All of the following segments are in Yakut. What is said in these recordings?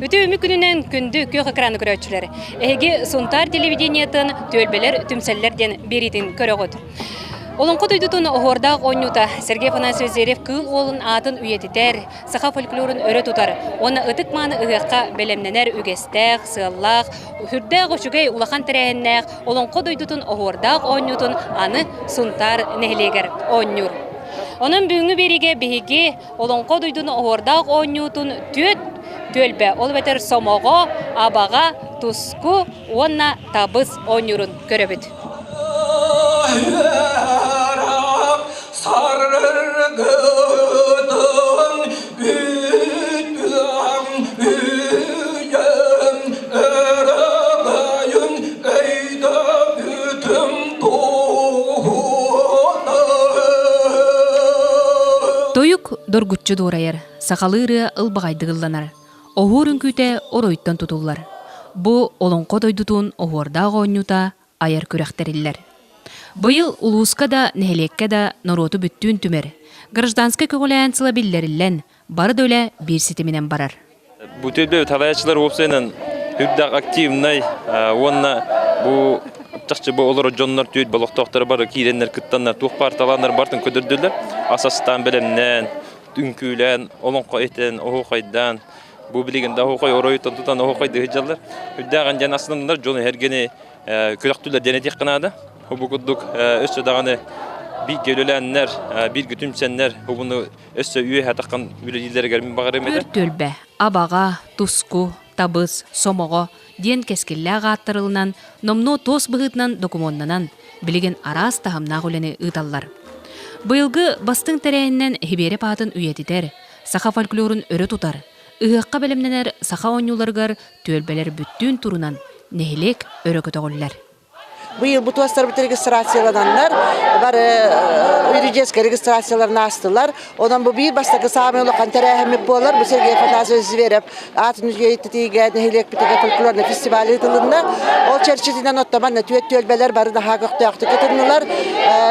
Үтүө үмү күнүнэн күндү күөх экраны көрөөччүлэр. Эһиги Сунтаар телевидениетын түөлбэлэр түмсэллэр диэн биэриитин көрөҕүт. Олоҥхо дойдутун оһуордаах оонньуута Сергей Афанасьевич Зверев Кыыл Уолун аатын үйэтитэр, саха фольклорун өрө тутар уонна ытык-мааны ыһыахха бэлэмнэнэр үгэстээх, сыаллаах, сүрдээх үчүгэй улахан тэрээһиннээх Олоҥхо дойдутун оһуордаах оонньуутун аны Сунтаар нэһилиэгэр оонньуур. Онон бүгүҥҥү биэриигэ биһиги Олоҥхо дойдутун оһуордаах оонньуутун түөрт түөлбэ, ол эбэтэр Сомоҕо, Абаҕа, Туску уонна Табыс оонньуурун көрөбүт. Тойук доргуччу дуорайар, сахалыы ырыа ылбаҕайдык ылланар. Оһуор үҥкүүтэ оройуттан тутуллар. Бу олоҥхо дойдутун оһуордаах оонньуута айар күрэх тэриллэр. Быйыл улууска да, нэһилиэккэ да норуоту бүттүүн түмэр, гражданскай көҕүлээн сыла биллэриллэн, бары да үлэ биир ситиминэн барар. Бу төбө салайааччылар уопсайынан үрдэх активнай уонна бу чахчы бу олорор дьоннор түөрт олохтоохторо бары киирэннэр кыттаннар туох баар талааннар бартын көдөрдүлэр ас астаан бэлэмнээн үҥкүүлээн олоҥхо этэн оһуохайдаан бу билигин да оһуохай оройуттан тутан оһуохайдыы сылдьаллар үрдээҕин диэн астынаннар дьону эргэни күрэхтүүлэр диэн этиэххэ наада бу курдук өссө даҕаны бииргэ үлэлээннэр бииргэ түмсэннэр убуну өссө үөһэ таххан үлэлииллэригэр мин баҕарыам этэ. Түөрт түөлбэ, Абаҕа, Туску, Табыс, Сомоҕо диэн кэскиллээх ааттарылынан номнуо туос быһыытынан докумуоннанан, билигин араас таһымнаах үлэни ыыталлар. Быйылгы бастыҥ тэрээһининэн Сибиэрэп аатын үйэтитэр, саха фольклорун өрө тутар, ыһыахха бэлэмнэнэр саха оонньууларыгар түөлбэлэр бүттүүн турунан нэһилиэк өрө көтөҕүллэр. Быйыл бу туостарбыт регистрациялананнар, бары юридическай регистрацияларын аастылар. Онон бу биир бастакы саамай улахан тэрээһиммит буолар. Бу Сергей Афанасьевич Зверев аатын үтүөйтэтиигэ нэһилиэкпитигэр фольклорный фестиваль ыытылынна. Ол чэрчитинэн оттоман түөрт түөлбэлэр бары наһаа көхтөөхтүк кытыннылар.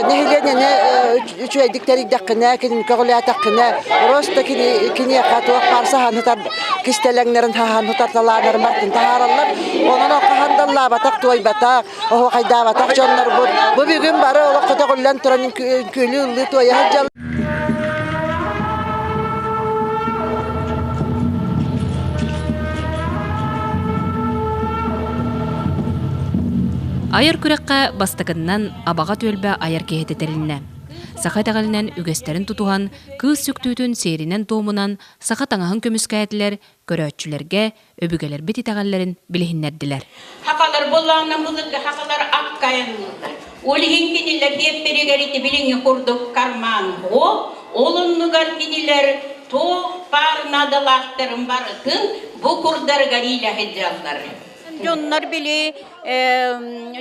Нэһилиэнньэни үчүгэйдик тэрийдэххинэ, кинини көҕүлээтэххинэ, просто кини киниэхэ туох баар саһаан сытар кистэлэҥнэрин хаһан тутарталааннарын бартын таһаараллар. Онон хаһан да ыллаабатах, туойбатах, оһуохайдаабатах дьоннорбут бу бүгүн бары олох көтөҕүллэн туран үҥкүүлүү ыллыы туойа сылдьаллар. Айар күрэххэ бастакыннан Абаҕа түөлбэ айар киһитэ тэрилиннэ. Саха итэҕэлинэн үгэстэрин тутуһан, кыыс сүктүүтүн сиэринэн-туомунан саха таҥаһын көмүскээтилэр, көрөөччүлэргэ өбүгэлэрбит итэҕэллэрин билиһиннэрдилэр. Хахалар былаанна былыргы хахалар акка айанныыллар. Ол иһин кинилэр диэппэригэр ити билиҥҥи курдук карман ол оннугар кинилэр туох баар наадалаахтарын барытын бу курдарыгар иилэ сылдьаллар. Дьоннор били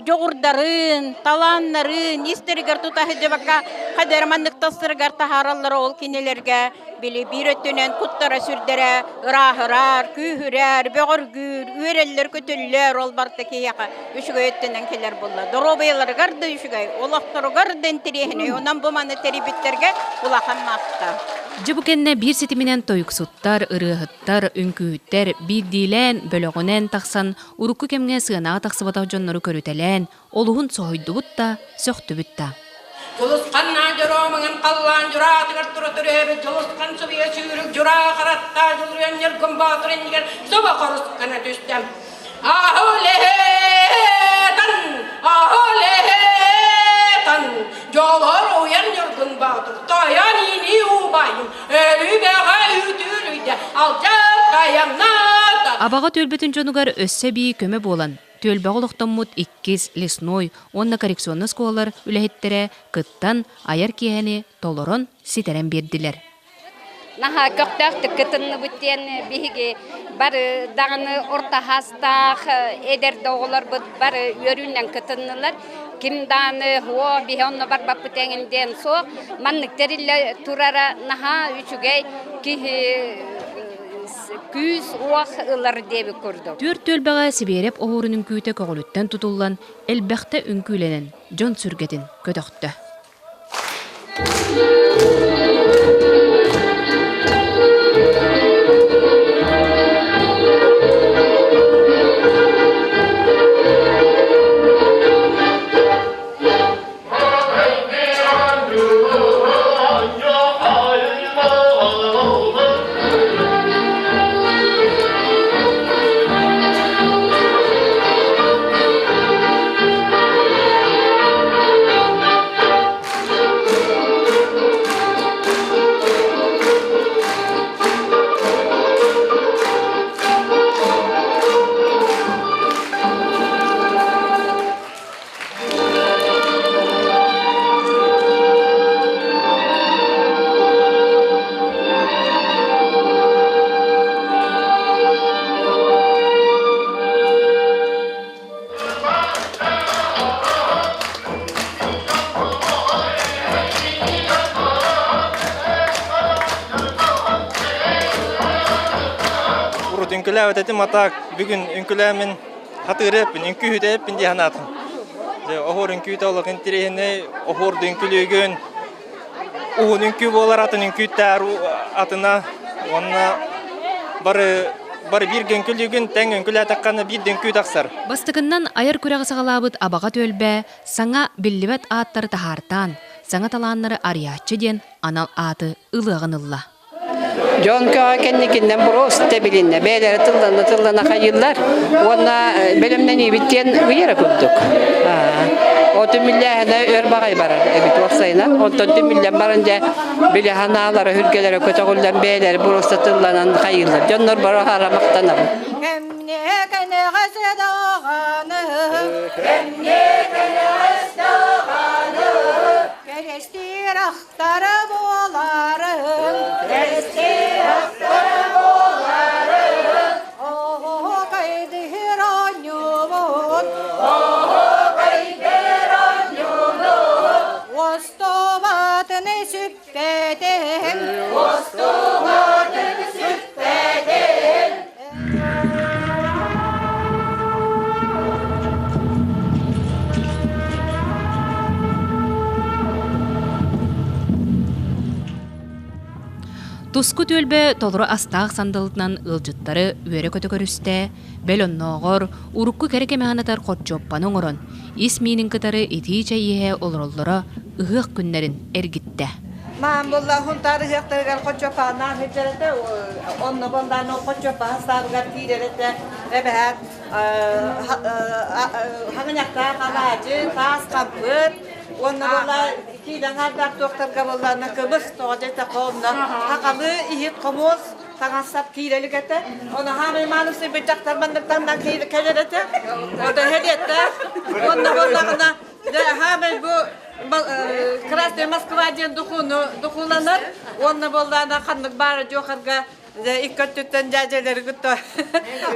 дьоҕурдарын, талааннарын истэригэр тута сылдьыбакка хадэр маннык тастарыгар таһаараллара ол кинилэргэ били биир өттүнэн куттара сүрдэрэ ырааһырар, күүһүрэр, бөҕөргүүр, үөрэллэр-көтөллөр ол барыта киһиэхэ үчүгэй өттүнэн кэлэр буолла. Доруобуйаларыгар да үчүгэй, олохторугар да интэриэһинэй. Онон бу маны тэрийбиттэргэ улахан махтал. Дьэ бу кэннэ биир ситиминэн тойуксуттар, ырыаһыттар, үҥкүүһүттэр биирдиилээн, бөлөҕүнэн тахсан урукку кэмҥэ сыанаҕа тахсыбатах дьоннору көрүтэлээн, олуһун соһуйдубут да, сөхтүбүт да. Дьулусхан дьоро маҥан халлаан дьураатыгар тура төрөөбүт Дьулусхан субуйа сүүрүк дьураа хараттаа дьулуруйан ньургун боотур иннигэр суба хорус гына түстэ. Аһылеһетан, аһылеһетан, дьолор уйан ньургун боотур, тойон иини убайым, өлүбэҕэ үтүрүйдэ, алдьар кайамната. Абаҕа түөлбэтин дьонугар өссө эбии көмө буолан, түөлбэҕэ олохтоммут иккис лесной уонна коррекционнай оскуолалар үлэһиттэрэ кыттан, айар киэһэни толорон, ситэрэн биэрдилэр. Наһаа көхтөөхтүк кытынныбыт диэн биһиги бары даҕаны орто саастаах эдэр да оҕолорбут бары үөрүүнэн кытыннылар. Ким даҕаны уо биһи онно барбаппыт эҥин диэн суох. Маннык тэриллэ турара наһаа үчүгэй киһи. Күүс-уох ылар диэбит курдук. Түөрт түөлбэҕэ Сибиэрэп оһуорун үҥкүүтэ көҕүлүттэн тутуллан, элбэхтэ үҥкүүлэнэн, дьон сүргэтин көтөхтө. Урут үҥкүлээбит этим, а так бүгүн үҥкүлээмин хатыыры эппин, үҥкүүһүтэ эппин дии санаатым. Дьэ, оһуор үҥкүүтэ олох интэриэһинэй, оһуорду үҥкүлүүгүн, уһун үҥкүү буолар атын үҥкүүттээр атына уонна бары бары бииргэ үҥкүлүүгүн, тэҥ үҥкүлээтэххинэ биир да үҥкүү тахсар. Бастакыннан айар күрэҕи саҕалаабыт Абаҕа түөлбэ саҥа биллибэт ааттары таһаартаан, саҥа талааннары арыйааччы диэн анал ааты ылыаҕын ылла. Дьон көҕө кэнникиннэн просто билиннэ. Бэйэлэрэ тыллана тыллана хайыыллар уонна бэлэмнэниибит диэн ыйара курдук. О түмүллээһинэ өр баҕай барар эбит уопсайынан. Онтон түмүллэн баран дьэ били ханаалара үргэлэрэ көтөҕүллэн бэйэлэри просто тылланан хайыыллар. Дьоннор бары аһара махтанабын. Кэмне кэнэҕэс даҕаны Кэмне кэнэҕэс даҕаны Кэрэстиир ахтара буоларын Кэрэстиир ахтара буоларын Оһуокайдыыр оонньуубут Оһуокайдыыр оонньуубут Уостубатын сүппэтин Уостубатын сүппэтин Туску түөлбэ толору астаах сандалытынан ыалдьыттары үөрэ-көтө көрүстэ, бэл оннооҕор урукку кэрэ кэми санатар хорчуоппаны оҥорон, ис миинин кытары итии чэй иһэ олороллоро ыһыах күннэрин эргиттэ. Маан буолла Хунтаар ыһыахтарыгар хоччоппаһынаан сылдьар этэ, онно буоллаан ол хоччоппаһа саабыгар киирэр этэ, эбэһээт хаҥыньахтаах алаадьы, таас хампыт, уонна буолла киилэ аҥаардаах туохтарга буоллаана кымыс тоҕо диэтэххэ онно хахалы иһит хомуос таҥас-сап киирэ илик этэ. Ону хаамай маанысый быччахтар манныктан кэлэр этэ. Ото хедиэттээх. Уонна буоллаҕына Хаамай бу Красная Москва диэн духууну духууланар уонна буоллаана ханнык баара дьуохарга икки өттүттэн дьээдьэлэри кытта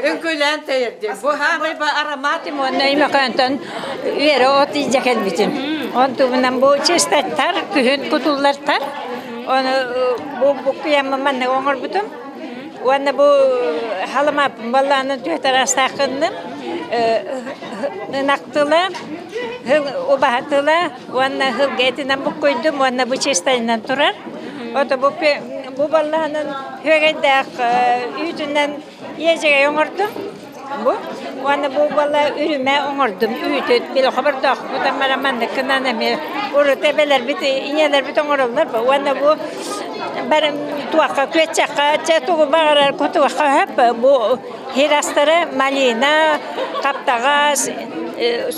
үҥкүүлээн тэйэрди. Бу хаамай ба аромат уонна Имакантан үөрэ от илдьэ кэлбитим. Онтубунан бу чистаттар, күһүн кутуллартар. Ону бу буккуйаммын маннык оҥорбутум. Уонна бу халымааппын баллаанын түһэтэр астааххынным. Ынах тыла, убаһа тыла уонна һылга этинэн буккуйдум уонна бу чистайынан турар. Ото бу бу баллаанын үөгэйдээх үүтүнэн иэдьэгэй оҥордум. Бу уонна бу балла үрүмэ оҥордум үүтү били хобордоох бутан маннык гынан эмиэ урут эбэлэрбит ийэлэрбит оҥороллор бу уонна бу бары туохха күөччэххэ чэ тугу баҕарар кутуохха сөп бу хир астары малина хаптаҕас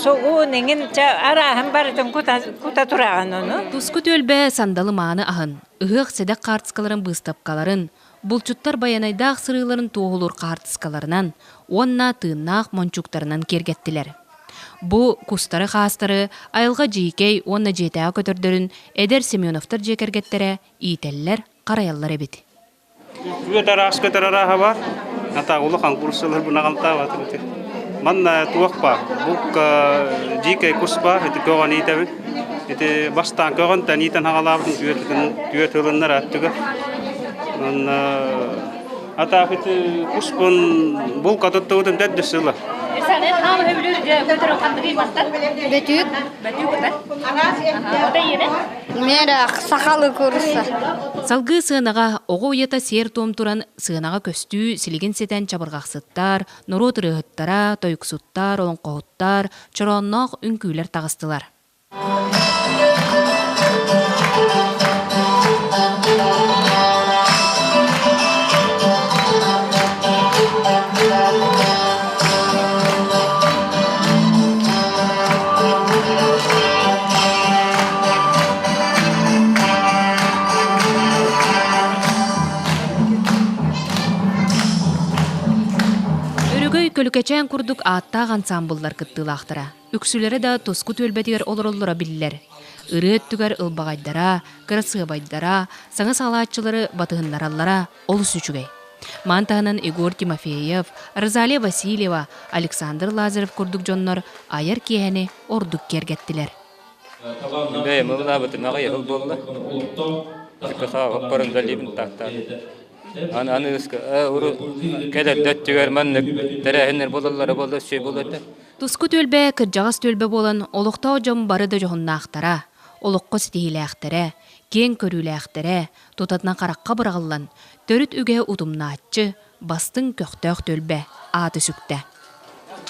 сугун иҥин чэ арааһын барытын кута кута тураҕын ону Туску түөлбэ сандалы мааны аһын, ыһыах сэдэх хаартыскаларын быыстапкаларын, булчуттар байанайдаах сырыыларын туоһулуур хаартыскаларынан уонна тыыннаах мончууктарынан киэргэттилэр. Бу кустары-хаастары айылҕа дьиикэй уонна дьиэтээҕи көтөрдөрүн эдэр Семеновтар дьиэ кэргэттэрэ иитэллэр, харайаллар эбит. Үөт араас көтөр арааһа бар. Ата улахан курсалар бунаҕалтаабатым ити. Манна туох баар? Бук дьиикэй кус баар, ити көҕөн иитэбин. Ити бастаан көҕөнтөн иитэн хаҕалаабытым түөрт ылыннар аттыга. Онно Атаах ити куспун булка туттубутум төрдүс сыла. Бөтүүк. Мерах сахалы курса. Салгыы сыанаҕа оҕо уйата сиэр-туом туран сыанаҕа көстүү силигин ситэн чабырҕахсыттар, норуот ырыаһыттара, тойуксуттар, олоҥхоһуттар, чороонноох үҥкүүлэр таҕыстылар. Өрөгөй көлүкэчээн курдук ааттаах ансаамбыллар кыттыылаахтара. Үксүлэрэ да туску түөлбэтигэр олороллоро биллэр. Ырыа өттүгэр ылбаҕайдара, кырасыабайдара, саҥа саҕалааччылары батыһыннараллара олус үчүгэй. Маан таһынан Егор Тимофеев, Розалия Васильева, Александр Лазарев курдук дьоннор айар киэһэни ордук киэргэттилэр. Бэйэм ыллаабытым аҕыйах ыл буолла. Саҕа залибин тааттаан. Аны аныгыска урут кэлэр өттүгэр маннык тэрээһиннэр буолаллара буолла сүө буолуо этэ. Туску түөлбэ кырдьаҕас түөлбэ буолан олохтоох дьон бары да дьоһуннаахтара, олоххо ситиһиилээхтэрэ, киэҥ көрүүлээхтэрэ, тутатына харахха быраҕыллан, төрүт үгэһи утумнааччы, бастыҥ көхтөөх түөлбэ ааты сүктэ.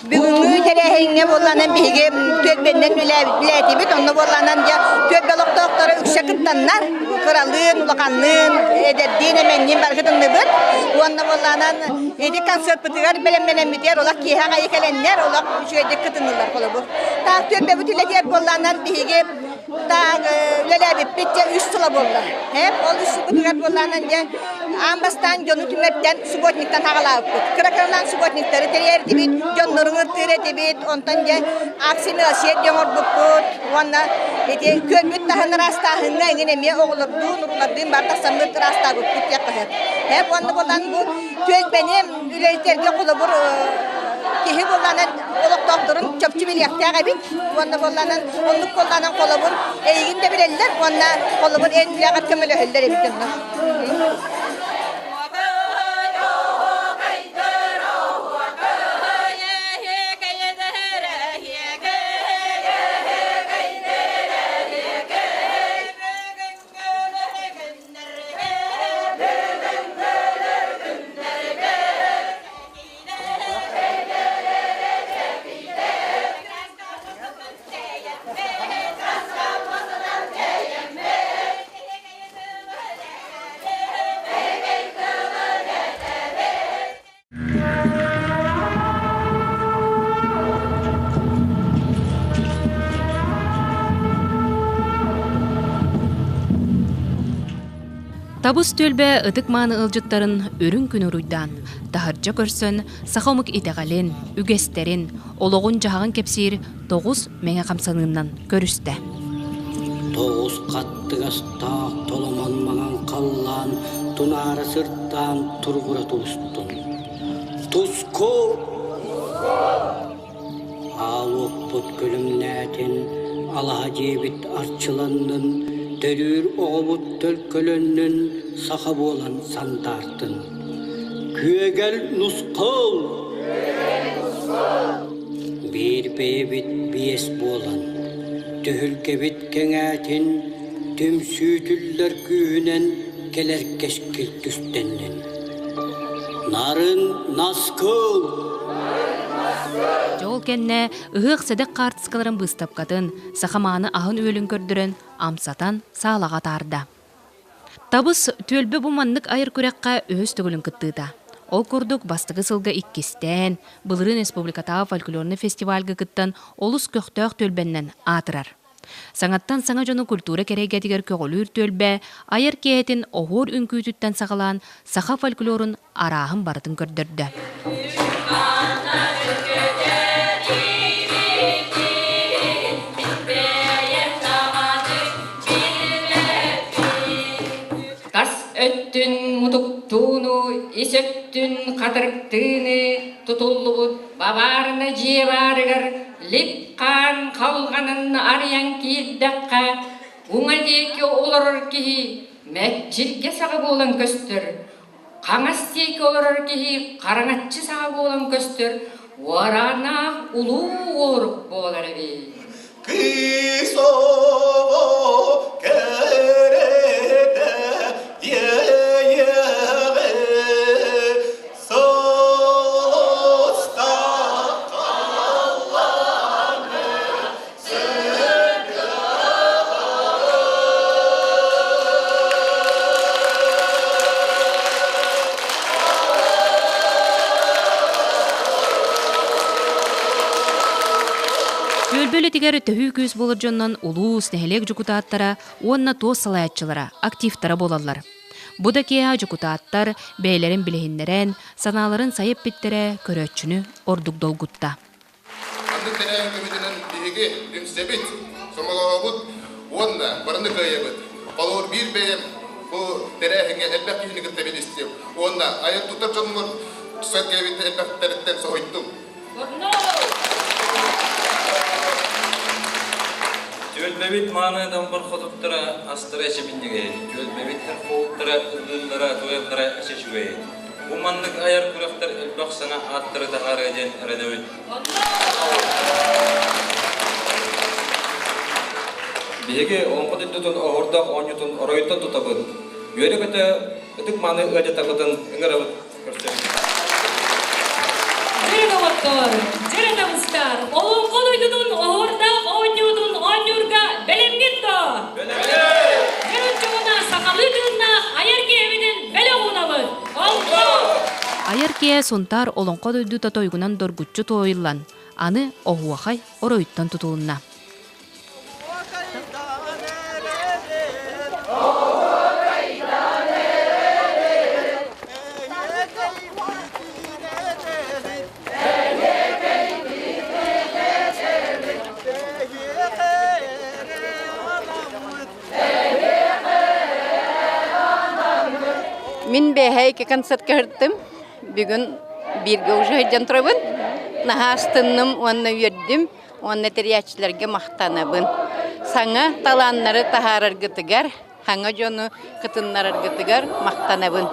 Бүгүҥҥү тэрээһиҥҥэ буолланан биһиги түөлбэннэн үлэлээтибит. Онно буолланан дьэ түөлбэ олохтоохторо үксэ кыттаннар, кыралыын, улаханныын, эдэрдиин, эмэнниин бары кытынныбыт. Уонна буолланан ити концертпытыгар бэлэмнэнэммитигэр олох киэһэ аайы кэлэннэр олох үчүгэйдик кытыннылар холобур. Таах түөлбэбит үлэтигэр буолланан биһиги таах үлэлээбиппит дьэ үс сыла буолла. Ол үс сылбытыгар буолланан дьэ аан бастаан дьону түмэртэн субботниктан хаҕалаабыппыт. Кыра-кыралаан субботниктары тэрийэрдибит, дьоннорун ыртыыр этибит, онтон дьэ акция милосердие оҥорбуппут уонна ити күөлбүт таһын ыраастааһыҥҥа эҥин эмиэ оҕолордуун, урулардыын баар тахсаммыт ыраастаабыппыт диэххэ сөп. Уонна буолан бу түөлбэни үлэлэтэргэ холобур киһи буоллаанан олохтоохторун чопчу билиэхтээх эбит уонна буоллаанан оннук буоллаанан холобур эйигин да билэллэр уонна холобур эн үлэҕэр көмөлөһөллөр эбит онно. Табыс түөлбэ ытык-мааны ыалдьыттарын үрүҥ күн уруйдаан, таһырдьа көрсөн, саха омук итэҕэлин, үгэстэрин, олоҕун-дьаһаҕын кэпсиир тоҕус мэҥэ хамсаныыннан көрүстэ. Тоҕус хаттыгастаах толомон маҥан халлаан тунаара сырдаан туругура тубустун. Туску! Аал уоппут күлүмнээтин, алаһа дьиэбит арчыланнын, төрүүр оҕобут төлкөлөннүн, саха буолан сандаартын. Күөгэл нусхал! Биир бэйэбит биэс буолан, түһүлгэбит кэҥээтин, түмсүүтүллэр күүһүнэн кэлэр кэскил түстэннин. Нарын наскыл! Дьол кэннэ ыһыах сэдэх хаартыскаларын быыстапкатын, саха мааны аһын-үөлүн көрдөрөн, амсатан саалаҕа атаарда. Табыс түөлбэ бу маннык айар күрэххэ үһүс төгүлүн кыттыыта. Ол курдук, бастакы сылга иккистээн, былырыын республикатааҕы фольклорнай фестивальга кыттан олус көхтөөх түөлбэннэн аатырар. Саҥаттан саҥа дьону культура кэрэйгэтигэр көҕүлүүр түөлбэ айар киэһэтин оһуор үҥкүүтүттэн саҕалаан саха фольклорун арааһын барытын көрдөрдө. Тас өттүн мутуктууну, ис өттүн хатырыктыыны тутуллубут бабаарына дьиэ баарыгар лип-хаан халҕанын арыйан киирдэххэ, уҥа диэки олорор киһи мэччиргэ саҕа буолан көстөр. Хаҥас диэки олорор киһи хараҥаччы саҕа буолан көстөр уорааннаах улуу уорук буолар эбит. Кыыс оҕо кэрэтэ иэйэҕэ сылыста халлааны Түөлбэ үлэтигэр төһүү күүс буолар дьоннон улуус, нэһилиэк дьокутааттара уонна туос салайааччылара, активтара буолаллар. Бу да киэһэ дьокутааттар бэйэлэрин билиһиннэрэн, санааларын сайа эппиттэрэ көрөөччүнү ордук долгутта. Маннык тэрээһин көмөтүнэн биһиги түмсэбит, сомоҕолоһобут уонна барыны кыайабыт. Холобур, биир бэйэм бу тэрээһиҥҥэ элбэх киһини кытта билистим уонна айан-тутар дьоммор сэргээбит элбэхтэриттэн соһуйдум. Түөлбэбит мааны далбар хотуттара астара эчэбинньигэй, түөлбэбит эр хоһуттара ыллыыллара, туойаллара эчэ үчүгэй. Бу маннык айар күрэхтэр элбэх саҥа ааттары таһаарыа диэн эрэнэбит. Биһиги Олоҥхо дойдутун оһуордаах оонньуутун оройуттан тутабыт. Үөрэ-көтө ытык-мааны ыалдьытабытын ыҥырабыт көрсөбүт. Дьиэ доҕоттоор, дьиэ табыстар, Олоҥхо дойдутун оһуордаах оонньуутун оонньуурга бэлэмҥит дуо? Дьэ оччоҕуна сахалыы тыыннаах айар киһибитин бэлэх уунабыт! Олоҥхо! Айар киэ Сунтаар Олоҥхо дойдута тойугунан доргуччу туойуллан, аны оһуохай оройуттан тутулунна. Мин бэһэй концертка кыттым. Бүгүн бииргэ уже сылдьан турабын. Наһаа астынным уонна үөрдүм. Уонна тэрийээччилэргэ махтанабын. Саҥа талааннары таһаараргытыгар, саҥа дьону кытыннараргытыгар махтанабын.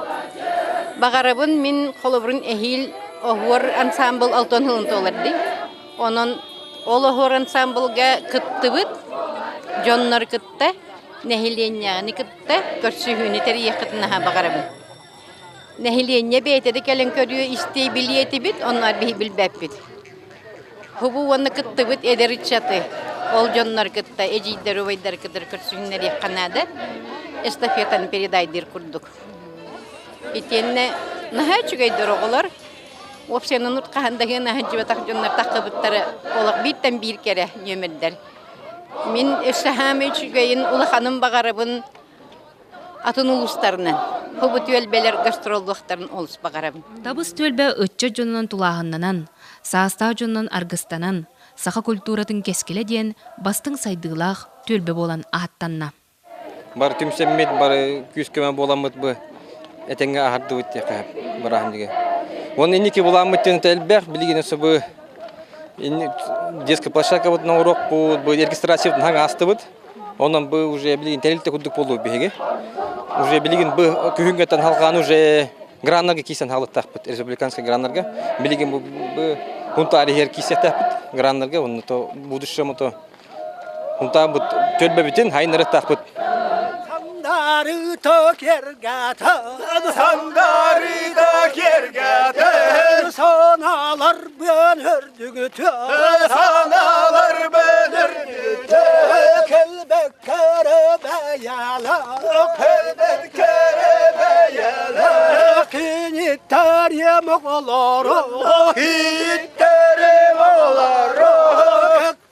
Баҕарабын мин холобурун эһиил оһуор ансаамбыл алтан сылын туолар дии. Онон ол оһуор ансаамбылга кыттыбыт дьоннор кытта, нэһилиэнньэни кытта көрсүһүүнү тэрийиэххитин наһаа баҕарабын. Нэһилиэнньэ бэйэтэ да кэлэн көрүө, истиэ, билиэ этибит, онно биһи билбэппит. Хубу уонна кыттыбыт эдэр ыччаты, ол дьоннор кытта, эдьиийдэр, убайдар кытары көрсүһүннэриэххэ наада. Эстафетаны передайдыыр курдук. Итиэннэ наһаа үчүгэйдэр оҕолор. Уопсайынан урут хаһан да наһаа дьоннор таххыбыттара олох бииртэн биир кэрэ нүөмэрдэр. Мин өссө хаамай үчүгэйин улаханын баҕарабын атын улуустарынан. Бу түөлбэлэр гастроллуохтарын олус баҕарабын. Табыс түөлбэ ыччат дьонунан тулааһыннанан, саастаах дьонунан аргыстанан, саха культуратын кэскилэ диэн бастыҥ сайдыылаах түөлбэ буолан ааттанна. Бары түмсэммит, бары күүс-көмө буоламмыт бу этэҥҥэ аһардыбыт диэххэ бырааһынньыгы. Уонна инники былааммыт диэн элбэх, билигин өссө бу детская площадкабытын оҥоруохпут, бу регистрациябытын хаҥ аастыбыт. Онон бу уже билигин тэрилтэ курдук буолуо биһиги. Уже билигин бу күһүҥҥэттэн халҕаан уже граннарга киирсэн хаалыттаахпыт, республиканскай граннарга. Билигин бу Хунтаар иһэр киирсиэхтээхпит граннарга, онно то будущему то Хунтаабыт төлбөбүтүн хайнарыттаахпыт. Сандары токергата, сандары токергата, саналар бен өрдүгүтө, саналар бен өрдүгүтө, келбек керебeyala, kelbek керебeyala, киниттер емоғолоро, киниттер емоғолоро,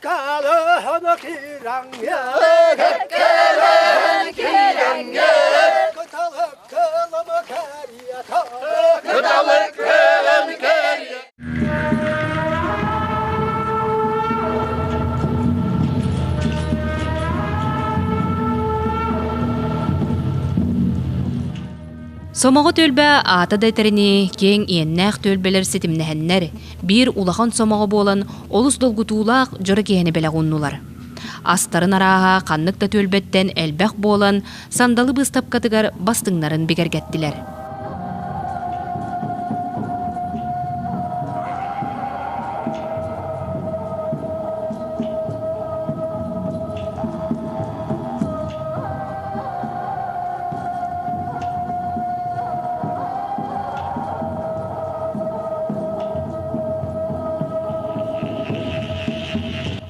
Кэккэлэһэн кирэҥҥэ, кэккэлэһэн кирэҥҥэ, кыталык кылым кэриэтэ, кыталык кылым кэриэтэ. Сомоҕо түөлбэ аата да этэринии, киэҥ иэннээх түөлбэлэр ситимнэһэннэр, биир улахан сомоҕо буолан олус долгутуулаах дьоро киэһэни бэлэх ууннулар. Астарын арааһа ханнык да түөлбэттэн элбэх буолан, сандалы быыстапкатыгар бастыҥнарын бигэргэттилэр.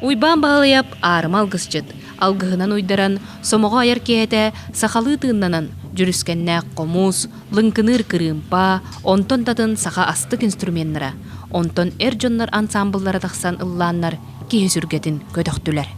Уйбаан Баһылайап аарыма алгысчыт, алгыһынан уйдаран, сомоҕо айар киэһэтэ сахалыы тыыннанан, дьүрүскэннээх хомус, лыҥкыныыр кырыымпа, онтон да атын саха астык инструменнара, онтон эр дьоннор ансаамбыллара тахсан ыллааннар киһи сүргэтин көтөхтүлэр.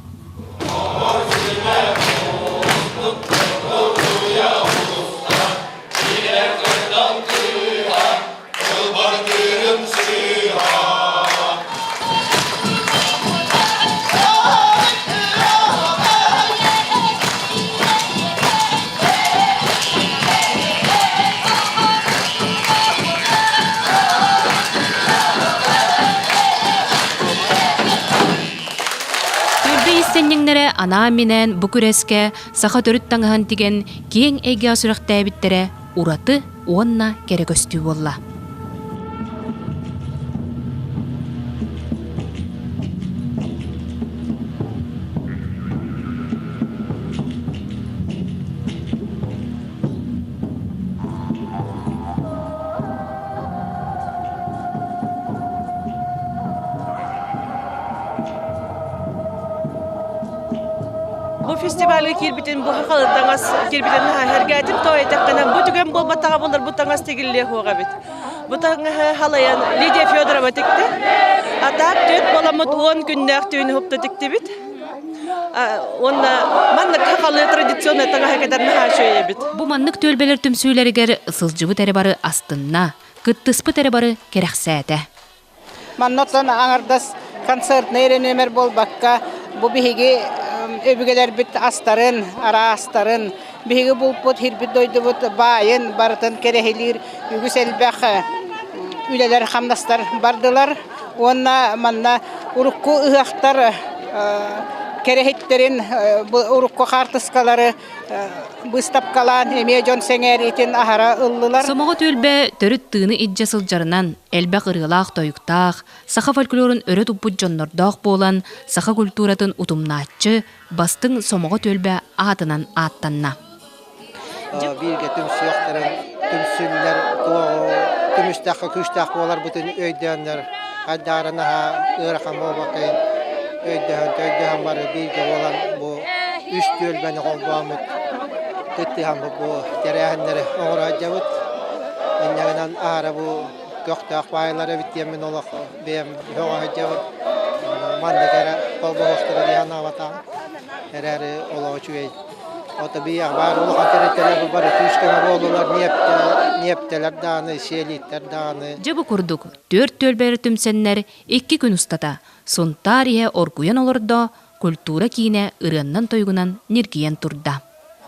Түөлбэ иистэнньэҥнэрэ анаан-минээн бу күрэскэ саха төрүт таҥаһын тигэн киэҥ эйгэҕэ сүрэхтээбиттэрэ ураты уонна кэрэ көстүү буолла. Бу фестивальга киирбитин, бу хахалы таҥас киирбитин наһаа сэргээтим. Тоҕо диэтэххинэ, бу түгэн буолбатаҕа буоллар, бу таҥас тигиллиэ суох эбит. Бу таҥаһы халайан Лидия Федорова тикти. А так түөрт буоламмыт 10 күннээх түүнү хупта тиктибит. Уонна маннык хахалы традиционный таҥаһы кэтэр наһаа үчүгэй эбит. Бу маннык түөлбэлэр түмсүүлэригэр сылдьыбыт эрэ бары астынна, кыттыспыт эрэ бары кэрэхсээтэ. Манна оттон аҥардас концертнай эрэ нүөмэр буолбакка, бу биһиги өбүгэлэрбит астарын, араастарын, биһиги булпут, хирбит дойдубут баайын барытын кэрэһилиир үгүс элбэх үлэлэр, хамнастар бардылар. Уонна манна урукку ыһыахтар кэрэһиттэрин, урукку хаартыскалары быыстапкалаан эмиэ дьон сэҥээриитин аһара ыллылар. Сомоҕо түөлбэ төрүт тыыны илдьэ сылдьарынан, элбэх ырыалаах-тойуктаах, саха фольклорун өрө туппут дьоннордоох буолан, саха культуратын утумнааччы, бастыҥ сомоҕо түөлбэ аатынан ааттанна. Бииргэ түмсүөхтэрин, түмсүллэр түмүстэххэ күүстээх буоларбытын өйдөөннөр, хайдах наһаа ыарахан буолбаккайын өйдөһөн, өйдөһөн бары бииргэ буолан бу үс түөлбэни холбооммут кыттыһаммыт бу тэрээһиннэри оҥоро сылдьабыт. Инньэ гынан аһара бу көхтөөх баайылар эбит диэммин олох бэйэм сөҕө сылдьабын. Маннык эрэ холбоһуохтара дии санаабатаҕым. Эрээри олох үчүгэй. Ото биһиэхэ баар улахан тэрилтэлэр бу бары күүс-көмө буоллулар, ньиэптэлэр даҕаны, сиэлииттэр даҕаны. Дьэ бу курдук түөрт түөлбэлэр түмсэннэр икки күн устата Сунтаар иһэ оргуйан олордо, культура киинэ ырыаннан-тойугунан ньиргийэн турда.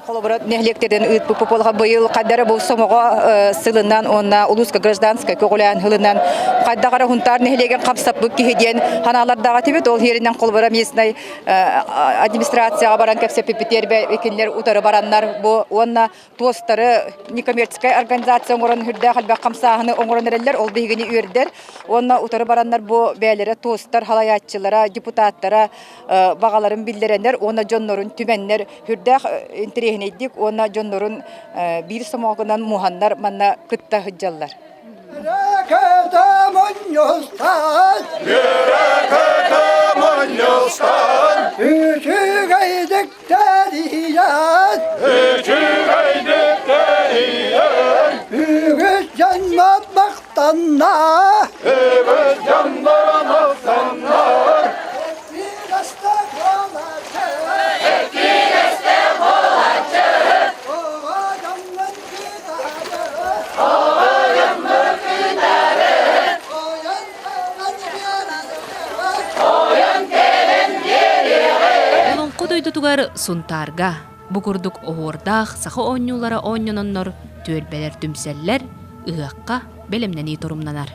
Холобура, нэһилиэктэрдэн ыытпыппыт буолаха быйыл хайдара бу сомоҕо сылынан уонна улууска гражданскай көҕүлээн сылынан хайдах эрэ Хунтаар нэһилиэгин хамсаппыт киһи диэн ханаалардаах этибит. Ол иһэринэн холобура местнай администрацияҕа баран кэпсэппиппит кинилэр утары бараннар бу уонна туостары некоммерческай организация оҥорон үрдээх элбэх хамсааһыны оҥорон эрэллэр, ол биһигини үөрдэр. Уонна утары бараннар бу бэйэлэрэ туостар халайааччылара, депутаттара баҕаларын биллэрэннэр уонна дьоннорун түмэннэр үрдээх интэриэһинэйдик уонна дьоннорун биир сомоҕогунан муһаннар манна кытта сылдьаллар. Ракета мунньустан, Ракета мунньустан, Үчүгэйдик тэрийэн, Үчүгэйдик тэрийэн, Үгүс дьоннор махтанна, Үгүс дьоннор махтанна, Олоҥхо дойдутугар Сунтаарга бу курдук оһуордаах саха оонньуулара оонньононнор түөлбэлэр түмсэллэр, ыһыахха бэлэмнэнии торумнанар.